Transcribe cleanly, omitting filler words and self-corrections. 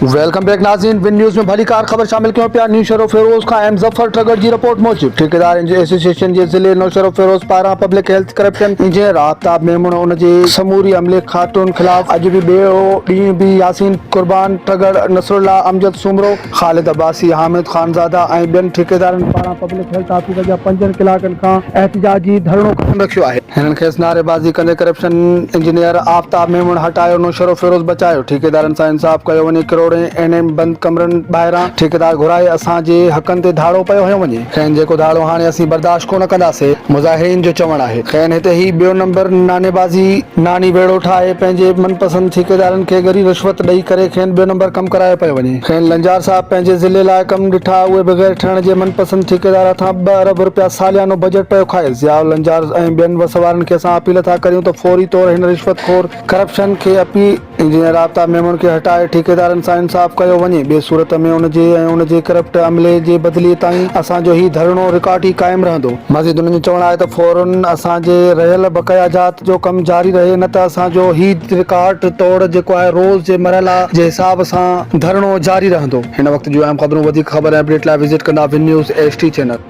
Welcome back ناظرين one news ۾ ڀليڪار خبر شامل ڪيون پيا نوشهروفيروز کان ايم ظفر ٽڳڙ جي رپورٽ موجب ٺيڪيدار ايسوسيئيشن جي ضلعي نوشهروفيروز پاران public health corruption engineer Aftab Memon ان جي سموري عملي خاتون خلاف اڄ به ٻيو ڏينهن به ياسين قربان ٽڳڙ نصرالله امجد سومرو خالد عباسي حامد خانزاده ۽ ٻين ٺيڪيدارن پاران پبلڪ هيلٿ آفيس اڳيان پنجن ڪلاڪن کان احتجاجي ڌرڻو قائم رکيو آهي. هنن کيس نعريبازي ڪندي ڪرپشن انجنيئر آفتاب ميمڻ هٽايو نوشهروفيروز بچايو ٺيڪيدارن سان انصاف ڪيو وڃي ڪروڙين اين ايم بند ڪمرن ٻاهران ٺيڪيدار گهرائي اسان جي حقن تي ڌاڙو پيو هنيو وڃي کين جيڪو ڌاڙو هاڻي اسين برداشت ڪونه ڪنداسي مظاهرين جو چوڻ آهي کين هتي هي ٻيو نمبر نانيبازي ناني ويڙهو ٺاهي پنهنجي من پسند ٺيڪيدارن کي ڳري رشوت ڏئي ڪري کين ٻيو نمبر ڪم ڪرايو پيو وڃي کين لنجار صاحب پنهنجي ضلعي لاء ڪم ڏٺا اهي بغير ٺهڻ جي من پسند ٺيڪيدار هٿان ٻه ارب روپيا ساليانو بجيٽ پيو کائي. ضياء لنجار ۽ ٻين وس وارن کي اسان اپيل ٿا ڪريون ته فوري طور هن رشوت خور ڪرپشن کي اپي انجنيئر آفتاب ميمڻ کي هٽائي ٺيڪيدارن سان انصاف ڪيو وڃي ٻي صورت ۾ ان جي ۽ ان جي ڪرپٽ عملي جي بدلي تائين اسان جو هي ڌرڻو رڪارڊ ئي قائم رهندو. مزيد انهن جو چوڻ آهي ته فورن اسان جي رهيل بقايا جات جو ڪم جاري رهي نه ته اسان جو هي رڪارڊ توڙ جيڪو آهي روز جي مرحلا جي حساب سان ڌرڻو جاري رهندو. هن وقت جون اهم خبرون وڌيڪ خبر ۽ اپڊيٽ لاء وزٽ ڪندا one news H T channel.